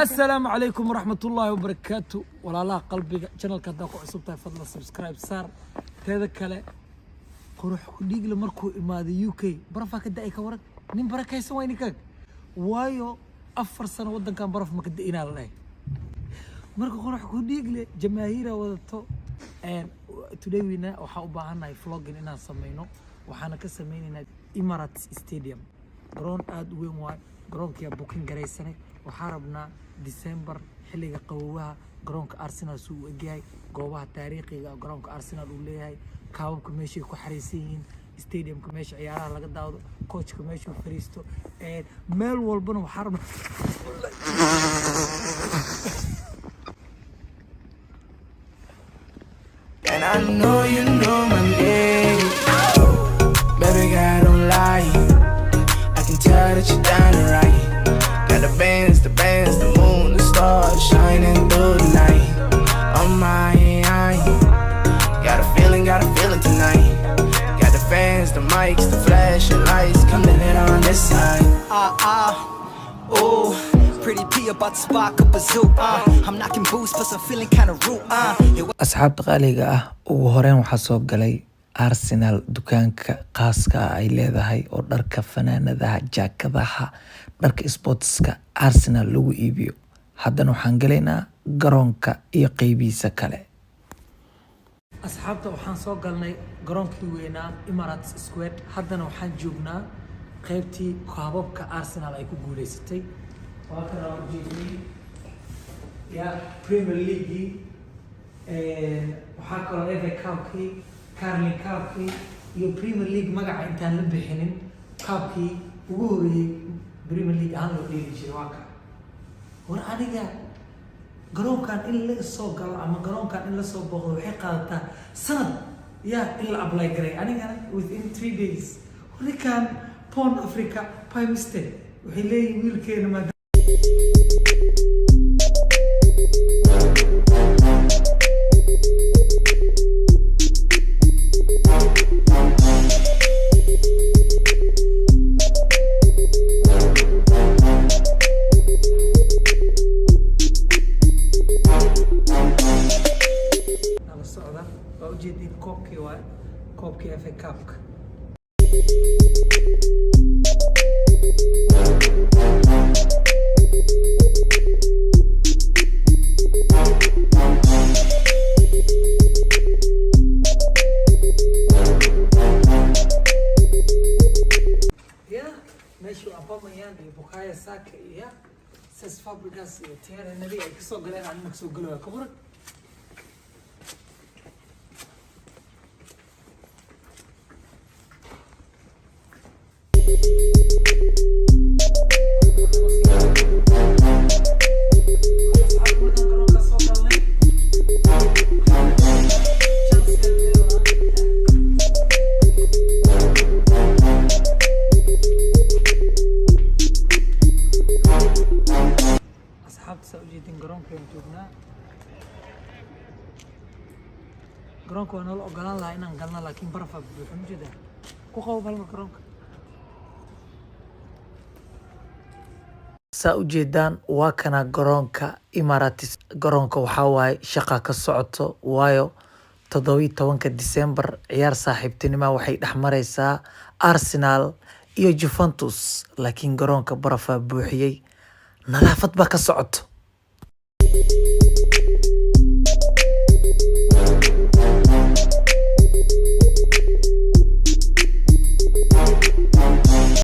Assalaamu calaykum waraxmatullaahi wabarakaatu. Walaalaha qalbiga, channelka haddaa ku cusub tahay, fadlan subscribe saar. Teeda kale, qurux ku dhiigle markuu imaaday UK, barafaa ka da'ay. Ka waran nin barakaysan waay ninkaag, waayo 4 sano waddankan baraf ma ka da'inaa la dhahay. Marka qurux ku dhiigle jamaahiira wadato. Today wina waxaa u baahannahay vlogging inaan sameyno. Waxaana ka sameynaynaa Emirates Stadium, garoon aada u weyn waay. Garoonkiyaa booking garaysanay. Waxaa rabnaa December, xilliga qabowaha, garoonka Arsenal suu u egyahay, goobaha taariikhiga garoonka Arsenal uu leeyahay, kaababka meeshay ku xareysan yihiin, stadiumka meesha ciyaaraha laga daawdo, coachka meeshuu fariisto, meel walbana waxaa rabnaa. And I know you know my name. Baby girl, don't lie. I can tell that you're down to right. Got the bands, the bands, the moon, the stars shining through the night. On my eye. Got a feeling tonight. Got the fans, the mics, the flashing lights. Come to hit on this side. Ah ah, ooh. Pretty P about to spark up a zoo. I'm knocking boots, plus I'm feeling kinda rude. It Asxaabta qaaliga ah, ugu horeyn waxaa soo galay Arsenal dukaanka khaaska ah ay leedahay oo dharka, fanaanadaha, jaakadaha, dharka sportska Arsenal lagu iibiyo. Haddana waxaan galaynaa garoonka iyo qeybihiisa kale. Asxaabta, waxaan soo galnay garoonkii weynaa, Emirates Square. Haddana waxaan joognaa qeybtii koobabka Arsenal ay ku guuleysatay. Waa kana ujeednay ya Premier Leaguegii, waxaa kaloo FA Cupkii, Carling Cupkii iyo Premier League magaca intaan la bixinin, cupkii ugu horeeyey Premier League ahaan loo dheeli jiray waa ka. War aniga garoonkan in la soo galo ama garoonkan in lasoo booqdo waxay qaadataa sanad ya in la apply garay, anigana within 3 days. Ninkan Pon Africa by mistake waxay leeyihin wiilkeena maadaama nala socda. Waa ujeediin, koobkii waay, koobkii FA Cupka. Ya meeshuu Aubameyang iyo Bukayo Saka iyo Cesc Fabregas iyo Thierry Henry ay kasoo galeen, anina kasoo galo waa ka waran. Asxaabta, markaan garoonka soo galnay, Chelsea aan leedahay. Asxaabta, saa ujeedin, garoonkaan joognaa. Garoonka waa nala ogolaan lahaa inaan galno, laakiin barafaa buuxa. Ma jeedaa ku qabo balma garoonka. Saa ujeedaan, waa kana garoonka Emirates. Garoonka waxaa waaye shaqa ka socoto, waayo 17-ka December ciyaar saaxiibtinima waxay dhex mareysaa Arsenal iyo Juventus, laakiin garoonka barafaa buuxiyey, nadaafad baa ka socoto.